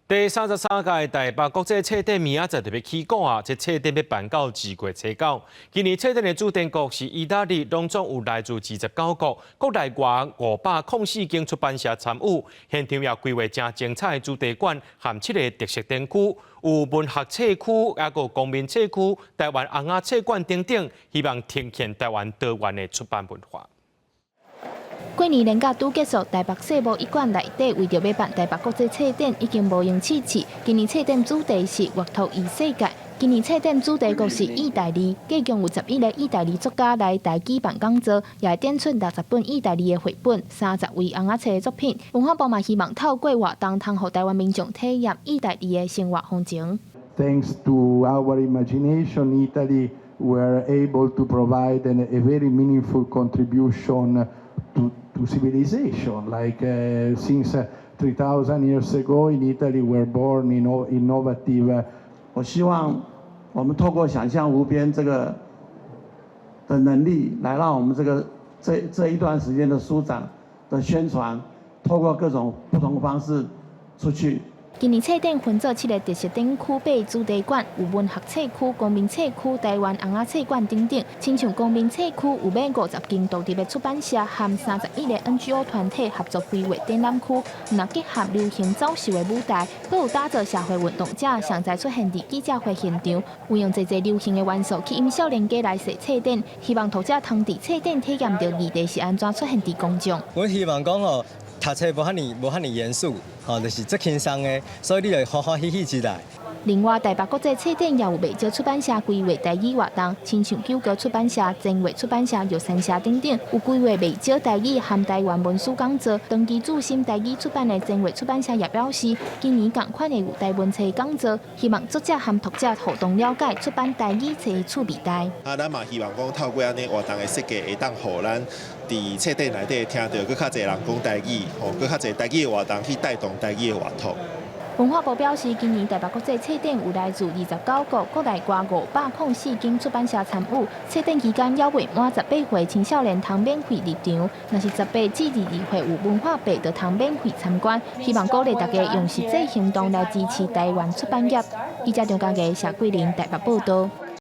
第33屆台北國際冊展明仔載就欲起鼓啊！這冊展欲辦到2月初9。今年冊展的主展國是意大利，攏總有來自29國，國內外504間出版社參與。現場也規劃誠精彩的主題館和七个特色展區，有文學冊區，抑閣公民冊區、台灣尪仔冊館等等，希望呈現台灣多元的出版文化。過年連假拄結束，台北世貿一館內底為著欲辦台北國際冊展，已經無閒試試。今年冊展主題是閱讀異世界。今年冊展主題國是意大利，計共有11個意大利作家來台舉辦講座，也會展出60本意大利的繪本，30位尪仔冊的作品。文化部嘛希望透過活動，通予台灣民眾體驗意大利的生活風情。 Thanks to our imagination, Italy were able to provide a very meaningful contribution to civilization. Like since 3,000 years ago in Italy were born innovative. 我希望我們透過想象無邊這個的能力，來讓我們這個這一段時間的書展的宣傳，透過各種不同方式出去。今年冊展分做七个特色展區、八主題館，有文學冊區、公民冊區、台灣尪仔冊館等等。親像公民冊區有欲50間獨立的出版社和31個 NGO 團體合作規劃展覽區，若結合流行走秀的舞台，閣有打造社會運動者上載出現佇記者會現場，運用濟濟流行的元素去引少年家來踅冊展，希望讀者通佇冊展體驗著議題是按怎出現佇公眾。我希望講哦，讀冊無遐爾無遐爾嚴肅，吼，就是足輕鬆的，所以你會歡歡喜喜進來。另外，台北國際冊展也有袂少出版社規劃台語活動，親像九歌出版社、前衛出版社、玉山社等等，有規劃袂少台語和台灣文史講座。長期注心台語出版的前衛出版社也表示，今年仝款會有台文冊講座，希望作者和讀者互動了解出版台語冊的趣味代。啊，咱嘛希望講透過按呢活動的設計，會當予咱佇冊展內底聽著閣較濟人講台語，吼，閣較濟台語的活動去帶動台語的閱讀。文化部表示，今年台北國際冊展有來自29國國內外504間出版社參與。冊展期間猶未滿18歲青少年通免費入場，若是18至22歲有文化證就通免費參觀。希望鼓勵大家用實際行動來支持台灣出版業。記者張家傑、謝桂玲台北報道。